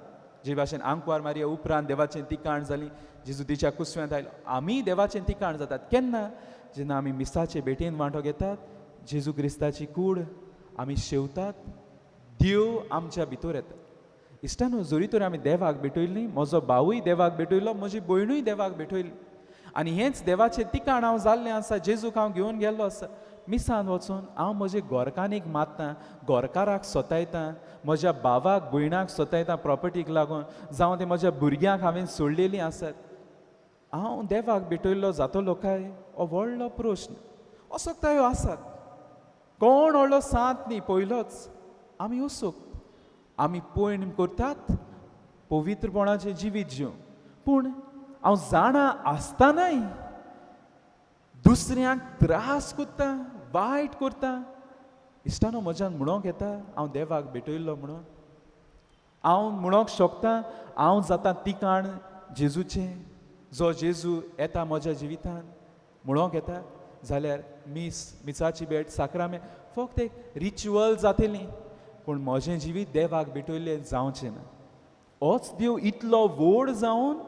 जे भाशेन आंकवार मारया उपरांत देवाचें तिकाण जालीं, जेजू तिच्या कुसव्यांत आयलो, आमी देवाचें तिकाण जातात केन्ना? जेन्ना आमी मिसाचे भेटेन वांटो घेतात, जेजू क्रिस्ताची कूड आमी शेवतात, देव आमच्या भितर येता. इश्टानो, जरी तर आमी देवाक भेटयल्ली, म्हजो भावूय देवाक भेटयलो, म्हजी भयणूय देवाक भेटयली, आनी हेंच देवाचें तिकाण हांव जाल्लें आसा, जेजूक हांव घेवन गेल्लो आसा. मिसान वचून हांव म्हजे गोरकानीक मारता, गोरकाराक सोतायता, म्हज्या भावाक भयणाक सोतायता प्रॉपर्टीक लागून, जावं ते म्हज्या भुरग्यांक हांवें सोडलेलीं आसात. हांव देवाक भेटयल्लो जातलो काय हो व्हडलो प्रश्न. असक्तायो आसात, कोण व्हडलो सांत न्ही, पयलोच आमी असक्त, आमी पयण करतात पवित्रपणाचें जिवीत जिवंक, पूण हांव जाणा आसतनाय दुसऱ्यांक त्रास करता, वायट करता. इश्टानो, म्हज्यान म्हणोंक येता हांव देवाक भेटयल्लो म्हणून? हांव म्हणोंक शकता हांव जाता तिकाण जेजूचें, जो जेजू येता म्हज्या जिवितान म्हणोंक येता? जाल्यार मीस, मिसाची भेट, साक्रामेंत फक्त एक रिच्युअल जातली, पूण म्हजें जिवीत देवाक भेटयल्लें जावचें ना. होच देव इतलो व्हड जावन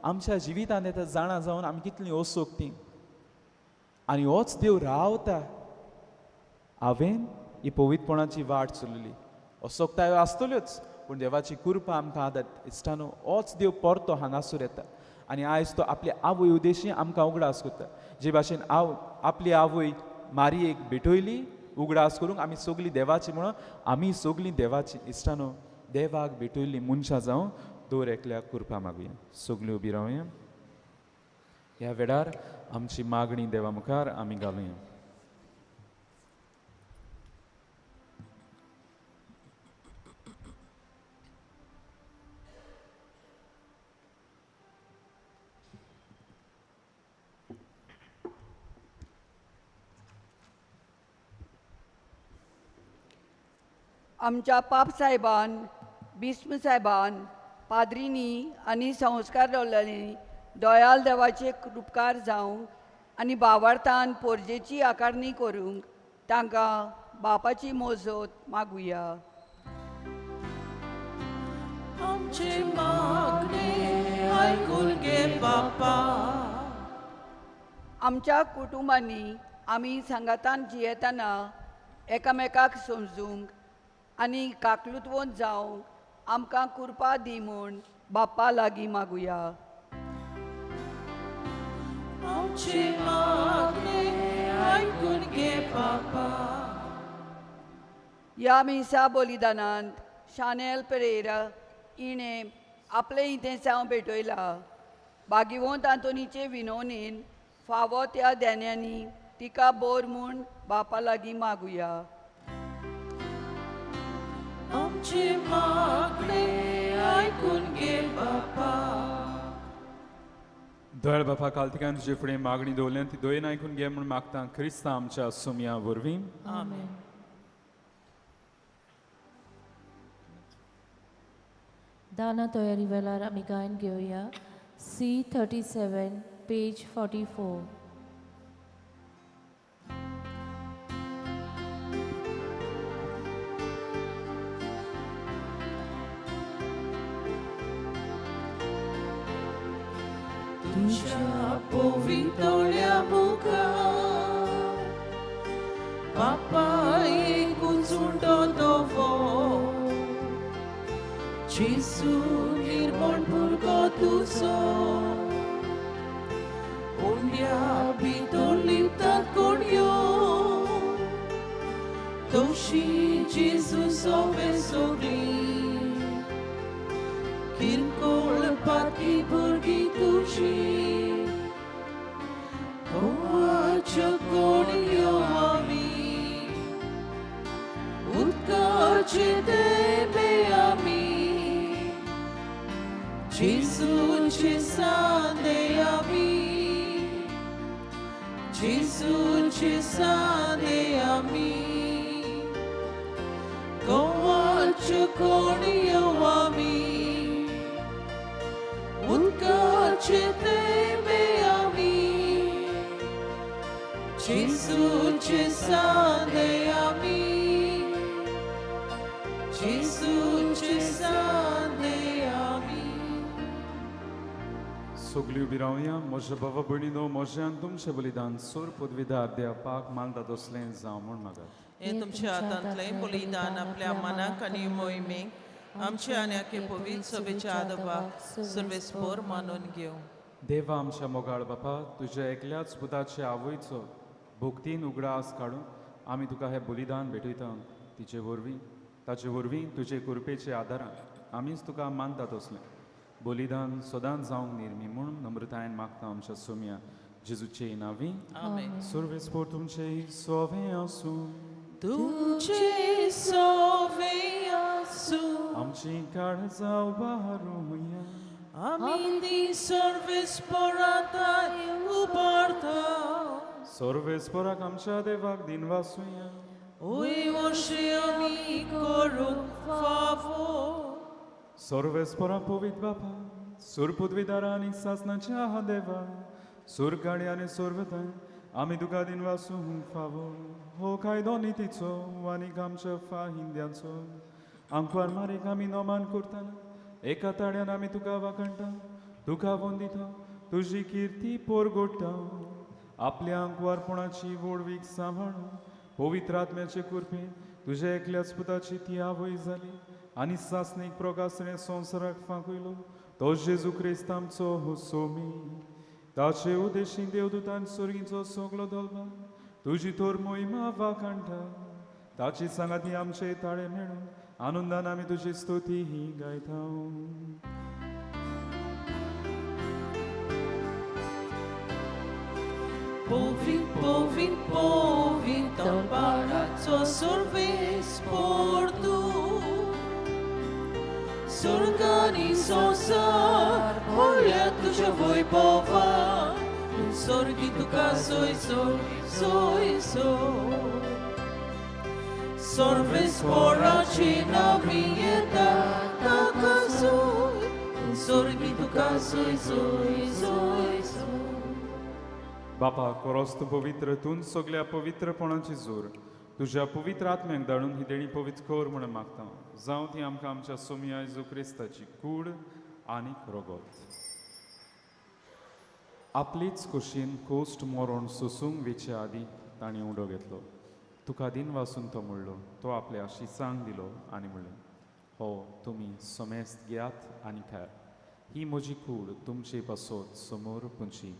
आमच्या जिवितांत येता, जाणा जावन आमी कितलीं असोक्ती, आनी होच देव रावता. हांवें ही पवित्रपणाची वाट चलयली, असोक्तायो आसतल्योच, पूण देवाची कृपा आमकां आदार. इश्टानो, होच देव परतो हांगासर येता आनी आयज तो आपली आवय उद्देशी आमकां उगडास करता. जे भाशेन आपली आवय मारयेक भेटयली उगडास करूंक, आमी सगळीं देवाची म्हणून आमी सगळीं देवाची. इश्टानो, देवाक भेटयल्ली मनशां जावं दर एकल्याक कृपा मागुया. सगळीं उबी रावया. ह्या वेळार आमची मागणी देवा मुखार आमी घालुया. आमच्या पाप साहेबान, भीष्म साहेबान, पाद्रींनी आनी संस्कार दवरलेली दयाल देवाचे उपकार जावंक आनी बावार्थान पोरजेची आकारणी करूंक तांकां बापाची मोजत मागुया. आमचे मागणे आयकून घे बापा. आमच्या कुटुंबांनी आमी सांगातान जियेतना एकामेकाक समजूंक आनी काकलुतवंत जावंक आमकां कृपा दी म्हूण बाप्पा लागीं मागुया. आमचे मागणे आयकून घे बापा. ह्या मिसा बलिदानांत शानेल पेरेरा हिणें आपलें इंतेसांव भेटयला. भाग्यवंत आंतोनीचे विनवणेन फावो त्या देण्यांनी तिका बोर म्हूण बापा लागीं मागुया. आमचे मागणे आयकून घे बापा. दयाळ बापा, काल तिकान तुजे फुडें मागणी दवरल्यान ती दयेन आयकून घे म्हूण मागता क्रिस्ता आमच्या सुमया वरवीं. आमेन. दाना तयारी वेळार आमी गायन घेवया. C37 page 44. तुज्या पवितोळ्या मुखार बापा एकूच उंडो दवो जेजू निर्मण भुरगो तुजो उंड्या भितर लिपतात कोणयो तशी जेजू सोवे सगळी किरकोळ पाती भुरगीं तुजी गोवाच्यो कोणयो आमी उदकाचे तेंबे आमी जेजूचे सांदे आमी जेजूचे सांदे आमी गोवाच्यो कोणयो आमी उदकाचे तेंबे आमी जेजूचे सांदे आमी जेजूचे सांदे आमी. सगळी उबी रावया. म्हज्या बाबा भयणीनो, म्हज्यान तुमचें बलिदान सोर पदवीदार देवपाक मानता तसलें जावं म्हूण मागात. हें तुमच्या हातांतलें बलिदान आपल्या मनाक आनी मोहिमेक आमच्या आनी आखे पवित्र सभेच्या आदोबाक सर्वेस्पोर मानून घेवं. देवा आमच्या मोगाळ बापा, तुज्या एकल्याच पुताचे आवयचो भक्तीन उगडास काडून आमी तुका हें बलिदान भेटयता. तिचे वरवीं, ताचे वरवीं तुजे कृपेचे आदारान आमीच तुका मानता तसलें बलिदान सदांच जावंक निर्मी म्हूण नम्रतायेन मागता आमच्या सोम्या जेजूचे नांवी. आमेन. सर्वेस्पोर तुमचे सोवे आसूं. तुमचे सोवे आसूं. आमची काळजां उबारुया. आमी ती सर्वेस्पोरांत उबारता. सर्वेस्पोराक आमच्या देवाक दिनवासुया. ओय वशे आमी करूंक फावो. सर्वेस्पोरा पवित्र बापा, सुरपुदविदारा आनी सासनाच्या देवा, सुरगाडी आनी सोरवताय आमी तुका दिनवासूंक फावो. हो कायदो नितीचो आनी आमच्या फाहिंद्यांचो आंकवार मारीक आमी नोमान करतना एका ताड्यान आमी तुका वाखणटा, तुका वंदिता, तुजी किर्ती पोरगोडटा. आपल्या आंकवारपणाची व्हडवीक सांबाळून पवित्र आत्म्याचे कृपेन तुज्या एकल्याच पुताची ती आवय जाली आनी सासणीक प्रकासणे संवसाराक फांकयलो तो जेजू क्रिस्त आमचो हो सोमी. ताचे उदेशी देवदूतान सर्गीचो सगलो दलबा तुजी तर मोहिमा वाखाणटा. ताची सांगाती आमचे ताळे मेळून आनंदान आमी तुजी स्तुती ही गायता. Povit, povit, povit, amparazzo sorves por tu. Sorgani sonsar, olha tuja voi pova, sorgi tuca soi soi soi soi. Sorves poracina vieta taca soi, sorgi tuca soi soi soi soi. बापा, कोरोस तूं पवित्र, तूं सगल्या पवित्रपणाची जोर तुज्या पवित्र आत्म्याक धाडून ही देणी पवित्र कर म्हूण मागता. जावं ती आमकां आमच्या सोमया जेजू क्रिस्ताची कूड आनी रगत. आपलीच कुशीन कोश्ट मरण सोसूंक वेचे आदीं तांणी उडो घेतलो. तुका दिन वासून तो म्हणलो, तो आपल्या शिसांक दिलो आनी म्हणलें, हो तुमी समेस्त घेयात आनी खायात, ही म्हजी कूड तुमचे पासत समोर पुंची.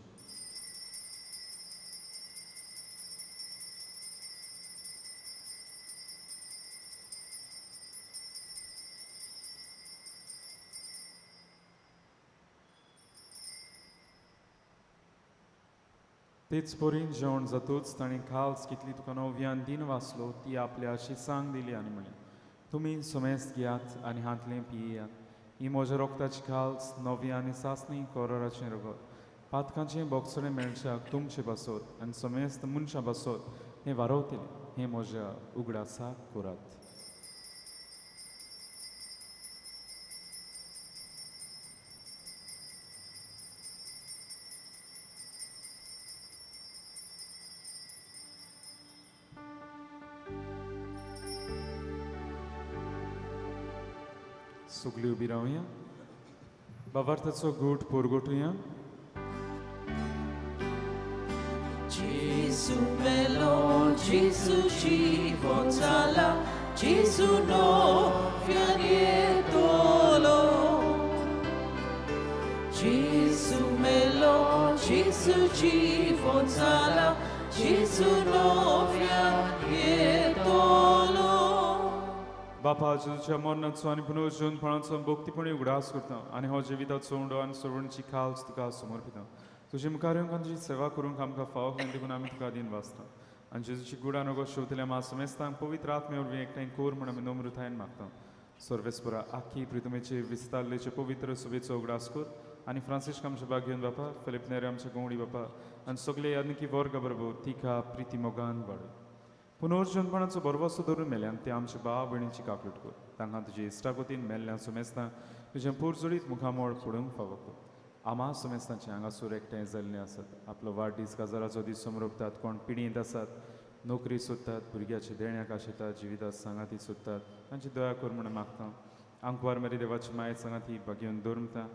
तेच परीन जेवण जातूच ताणें खाल्स कितली तुका नव्यान दिन वाचलो ती आपल्या शिसांक दिली आनी म्हणलें, तुमी समेस्त घेयात आनी हांतलें पियात, ही म्हज्या रोगताची खाल्स नवी आनी सासणी कोरोराचें रगत पातकांचें बोगसणें मेळच्याक तुमचे पासत आनी समेस्त मनशां पासत हें वारवतलें, हें म्हज्या उगडासाक करात. सगळी उबी रावया. बाबार्थाचो गूट पोरगोटुया. Gesù melo, Gesù जिवन जाला, Gesù नव्यान येतलो. Gesù melo, Gesù जिवन जाला, Gesù नव्यान येतलो. बापा जेजूच्या मरणाचो आनी पुनर्जीवनपणाचो भक्तीपणी उगडास करता आनी हो जिविताचो उंडो आनी सर्वणची खालस तुका समर्पिता. तुजे मुखार येवंक आनी तुजी सेवा करूंक आमकां फावो जालें देखून आमी तुका दीन वाचता आनी जेजूची गुडान रोगो शेवतल्या मा समेस्तांक पवित्र आत्मे वरवीं एकठांय कर म्हूण आमी नम्रतायेन मागता. सर्वेस्परा आखी प्रितमेचे विस्तारलेचे पवित्र सुबेचो उगडास कर आनी फ्रांसिस्क आमच्या बागेवन बापा, फिलिप नेरे आमच्या गोंगडी बापा आनी सगळे यादनिकी वर्ग बरोबर तिका प्रिती मोगान वाडय. पुनर्जीवनपणाचो भरवसो धरून मेल्यान ते आमच्या भाव भयणीची काकलूट कर. तांकां तुजे इश्टागतीन मेल्ल्या सुमेस्तां तुजें पुरजोडीत मुखामोळ पडूंक फावो कर. आमा सुमेस्तांचे हांगासर एकठांय जाल्ले आसात, आपलो वाडदीस काजाराचो दीस समरोपतात, कोण पिडींत आसात, नोकरी सोदतात, भुरग्याच्या देण्याक आशेतात, जिवितात सांगाती सोदतात, तांची दया कर म्हूण मागता. आंकवार मरी देवाची मायेत सांगाती भागयोवन दवरता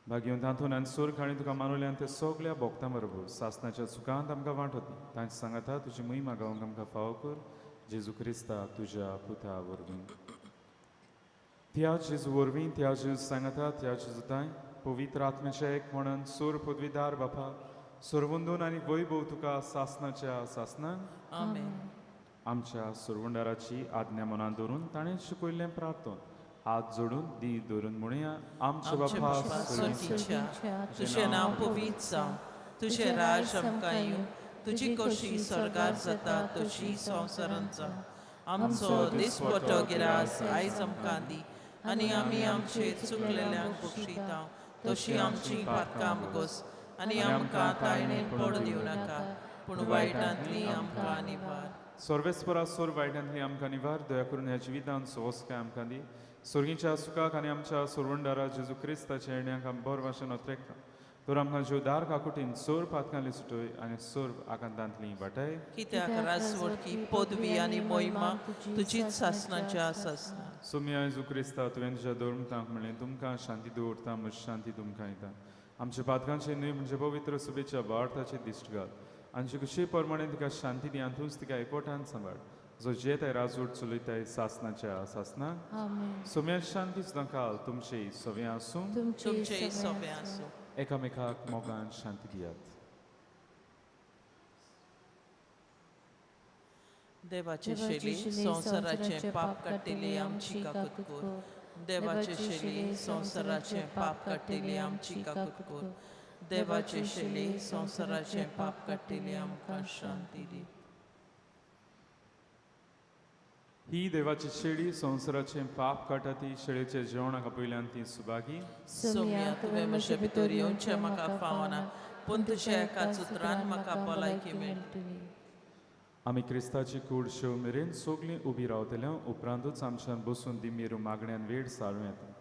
भागयोवन तातूंत आनी सोर हांणी तुका मानवल्यान ते सगल्या भोगतां बरोबर सासनाच्या सुखांत आमकां वांट होती. तांचे सांगाता तुजी महिमा गावंक आमकां फावो कर. जेजू क्रिस्ता तुज्या पुता वरवीं. त्या जेजू वरवीं, त्या जेजू सांगाता, त्या जेजूताय पवित्र आत्म्याच्या एक म्हणून सोर पदवीदार बापा सरवंदून आनी वैभव तुका सासनाच्या सासनाक. आमेन. आमच्या सरवंडाराची आज्ञा मनांत दवरून ताणें शिकयल्लें प्रार्थन हात जोडून दी धरून म्हणया. आमचे बापा स्वर्गीच्या, तुजें नांव पवित्र जावं, तुजें राज आमकां येवं, तुजी खोशी स्वर्गार जाता तशी संवसारांत जावं. आमचो दिसपटो गिरास आयज आमकां दी आनी आमी आमचे चुकलेल्यांक बक्षिता तशी आमची पातकां मुगोस आनी आमकां ताळणेन पडूं दिवं नाका, पूण वायटांतली आमकां निवार. सर्वेस्परा सोर वायटांतली आमकां निवार. दया करून ह्या जिवितांत सोवसकाय आमकां दी. सोर्गीच्या सुखाक आनी आमच्या सोरवंडारा जेजू क्रिस्ताच्या येण्याक आमी बरो भाशेन अत्रेकता. तर आमकां जीवदार काकुटीन सोर पातकांली सुटय आनी सोर आकांतांतली वाटाय. कित्याक राजवटकी पदवी आनी मोहिमा तुजीच सासनाच्या सासना. सोम्या जेजू क्रिस्ता, तुवें तुज्या धर्मतांक म्हणलें, तुमकां शांती दवरता, म्हजी शांती तुमकां दिता. आमच्या पातकांचे न्हय म्हणजे पवित्र सुबेच्या भावार्थाचे दिश्ट घाल आनी कशी प्रमाणे तिका शांती दी आनी तिका एकवटान सांबाळ, जो जेताय राजवट चलयताय सासनाच्या सासना. सोम्या शांती सुद्दां काल तुमचे सवे आसूं, तुमचे सवे आसूं. एकामेकाक मोगान शांती दियात. देवाचे शेली संवसाराचें पाप काडटली आमची काकूत कर. देवाचे शेली संवसाराचें पाप काडटली आमची काकूत कर. देवाचे शेली संवसाराचें पाप काडटली आमकां शांती दी. ही देवाची शेळी संवसाराचें पाप काडटा ती शेळेचे जेवणाक आपयल्यान ती सुभागी. सोम्या, तुवें म्हजे भितर येवचें म्हाका फावना, पूण तुज्या एकाच उतरान म्हाका भलायकी मेळटली. आमी क्रिस्ताची कूड शेव मेरेन सगळीं उबी रावतल्या उपरांतूच आमच्यान बसून दिमीर मागण्यान वेळ सारूं येता.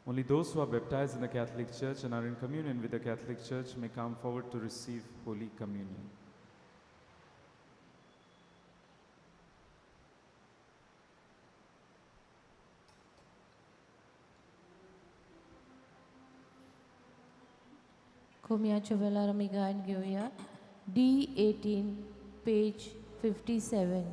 Only those who are baptized in the Catholic Church and are in communion with the Catholic Church may come forward to receive Holy Communion. कोम्याच्या वेळार आमी गायन घेवया. D18 page 57.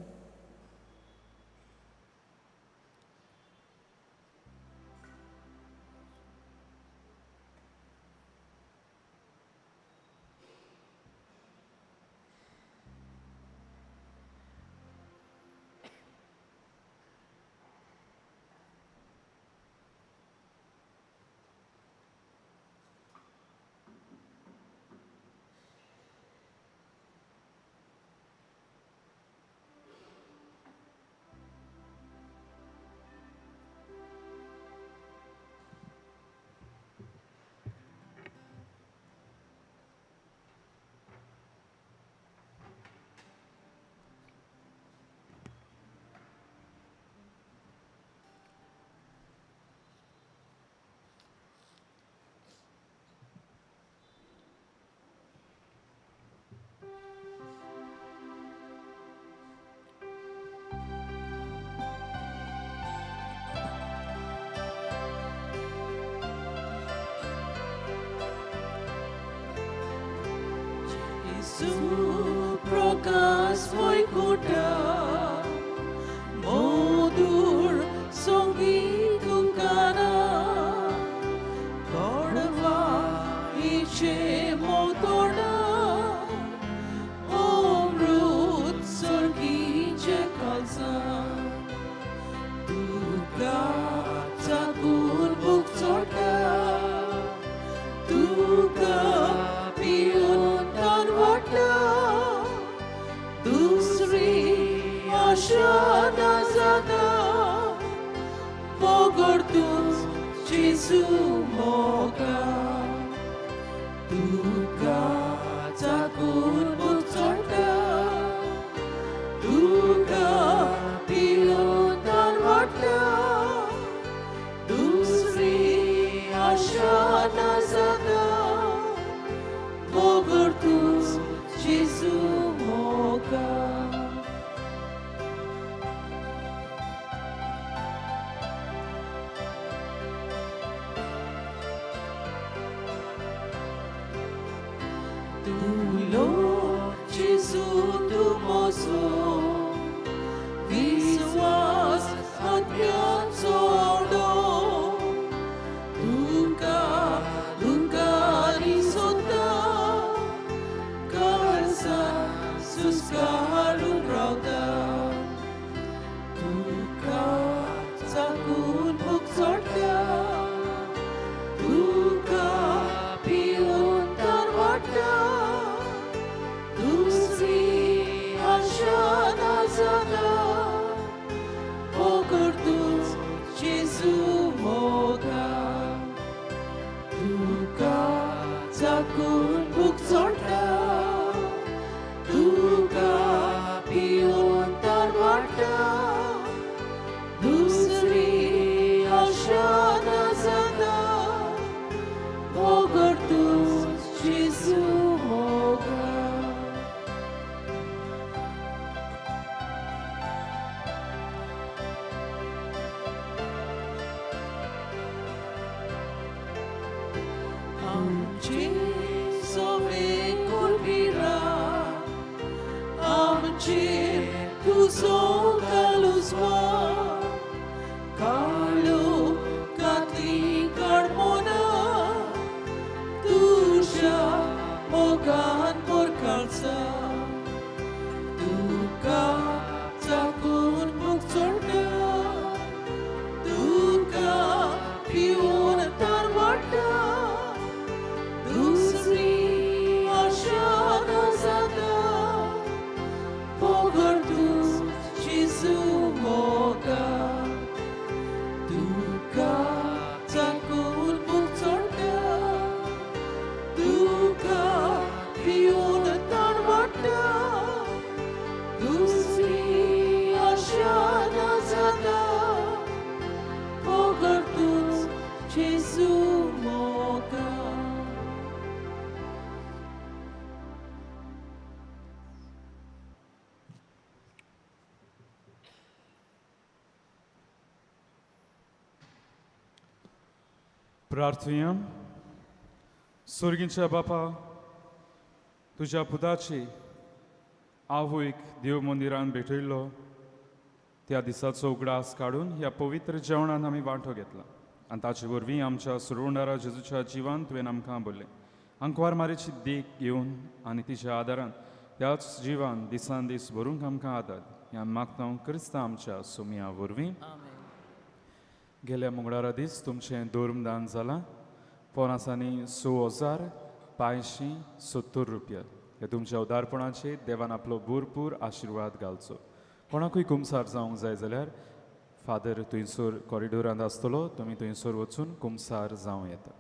Gesù आशा ना जाता बगर तूंच जेजू मोगा तुका चाकून भूक चडटा तुका पिवन तान वाडटा दुसरी आशा ना जाता बगर तूंच जेजू मोगा. Tu Gesù tu mozo viswas atmyanzo ordo tuka tuka risota kalsa suskaru rauta tuka sakun buk sorta tuka piun tarvata दुसरी आशा ना जाता बगर तूंच जेजू मोगा तुका चाकून भूक चडटा तुका पिवन तान वाडटा दुसरी आशा ना जाता बगर तूंच जेजू मोगा. आमचे सवे कुलबिरा आमचेर तुजो कालुजवा काळो कातली कडमोना तुज्या मोगान पोरकालसा तुका चाकून भूक चडटा तुका पिवन तान वाडटा दुसरी आशा ना जाता बगर तूंच जेजू मोगा तुका चाकून भूक चडटा तुका पिवन तान वाडटा दुसरी आशा ना जाता बगर तूंच जेजू मोगा. प्रार्थुया. सोर्गींच्या बापा, तुज्या पुताची आवयक देव मंदिरान भेटयल्लो त्या दिसाचो उगडास काडून ह्या पवित्र जेवणान आमी वांटो घेतला आनी ताचे वरवीं आमच्या सुरवंडारा जेजूच्या जिवान तुवें आमकां बोल्लें. आंकवार मारीची देख घेवन आनी तिच्या आदारान त्याच जिवान दिसान दीस भरूंक आमकां आदार ह्या मागता क्रिस्ता आमच्या सोमया वरवीं. गेल्या मंगळारा दीस तुमचें धर्मदान जालां पोनासांनी 6,570 रुपया. हे तुमच्या उदारपणाचेर देवान आपलो भरपूर आशिर्वाद घालचो. कोणाकूय कुमसार जावंक जाय जाल्यार फादर थंयसर कॉरिडोरांत आसतलो, तुमी थंयसर वचून कुमसार जावं येता.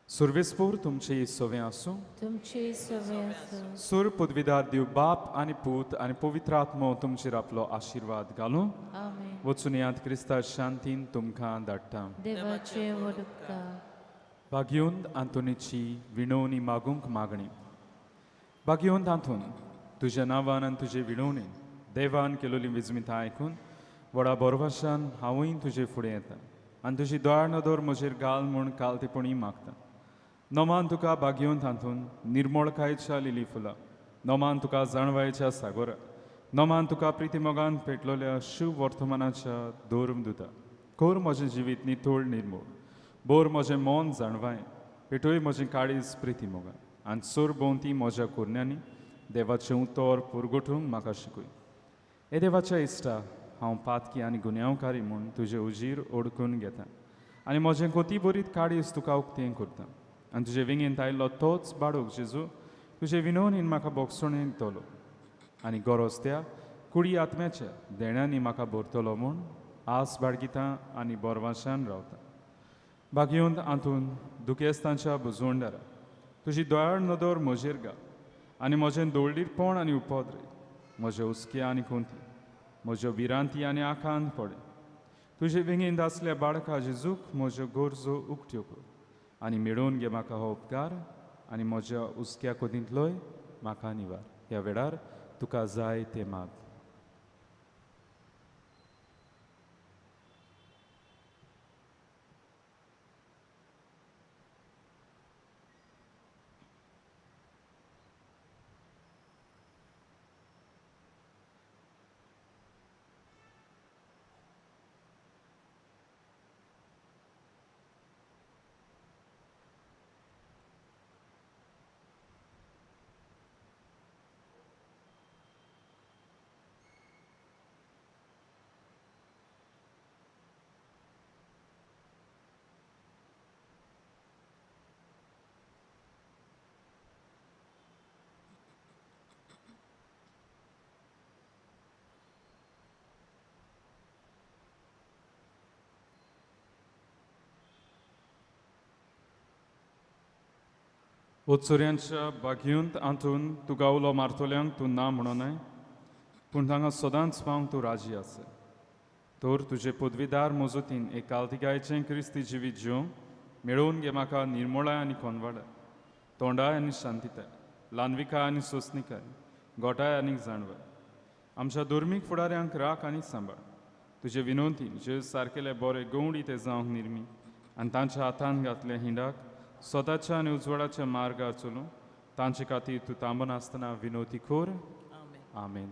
सुर्वेसपूर तुमचे सवें आसूं, तुमचे सवे आसूं. सूर पदवीदार देव बाप आनी पूत आनी पवित्र आत्मो तुमचेर आपलो आशिर्वाद घालूं. आमेन. वचून यात क्रिस्ता शांतीन तुमकां धाडटा. देवाचे व्हड उपकार. भाग्योंत आंतोनीची विणवणी मागूंक मागणी. भाग्योंत आंतोन, तुज्या नांवान आनी तुजे विणवणीन देवान केलोली विजमिता आयकून व्हडा बोरवाशान हांवूय तुजे फुडें येता आनी तुजी दोळा नदर म्हजेर घाल म्हूण कालतेपणी मागता. नमान तुका भाग्योंत आंतोन निर्मळकायच्या लिली फुलां, नमान तुका जाणवायच्या सागोरा, नमान तुका प्रितीमोगान पेटलोल्या शिव वर्तमानाच्या धर्मदुता. कोर म्हजें जिवीत नितळ निर्मूळ, बोर म्हजें मन जाणवाय, पेटोय म्हजें काळीज प्रितीमोगान आनी सोर भोंवती म्हज्या कोरण्यांनी देवाचें उतर पुरगोठूंक म्हाका शिकय. हे देवाच्या इश्टा, हांव पातकी आनी गुन्यांवकारी म्हूण तुजे उजीर ओडकून घेता आनी म्हजें कोती बरीत काळीज तुका उक्तें करता आनी तुजे विंगेंत आयिल्लो तोच बाडूक जेजू तुजे विनोनीन म्हाका बोगसणेन दितलो आनी गरज त्या कुडी आत्म्याच्या देण्यांनी म्हाका भरतलो म्हूण आस बाळगिता आनी बोरवाशान रावता. भागयोंत आंतून दुखेस्तांच्या बुजवणदारा तुजी दयाळ नदर म्हजेर घाल आनी म्हजें दोळडीरपण आनी उपद्रे, म्हज्यो हुस्के आनी कोंती, म्हज्यो विरांती आनी आखांत पडे. तुजे वेंगेंत आसल्या बाळका जेजूक म्हज्यो गरजो उक्त्यो कर आनी मेळोवन घे म्हाका हो उपकार आनी म्हज्या हुस्क्या कोदींतलोय म्हाका निवार. ह्या वेळार तुका जाय तें माग. उत्सुऱ्यांच्या बागयूंत आंतून तुका उलो मारतल्यांक तूं ना म्हणोनाय, पूण तांकां सदांच पावंक तूं राजी आसा. तर तुजे पदवीदार मजतीन एक कालतिकायचें क्रिस्ती जिवीत जिवंक मेळोवन घे म्हाका निर्मोळाय आनी कोनवाडाय, तोंडाय आनी शांतिताय, ल्हानविकाय आनी सोंसणिकाय, गोठाय आनी जाणवाय. आमच्या धर्मीक फुडाऱ्यांक राख आनी सांबाळ. तुजे विनोंतीन जे सारकेले बरे गवंडी ते जावंक निर्मी आनी तांच्या हातान घातले हिंडाक स्वताच्या आनी उजवाडाच्या मार्गार चलूं तांचे खातीर तूं थांबनासतना विनोती कर. आमेन.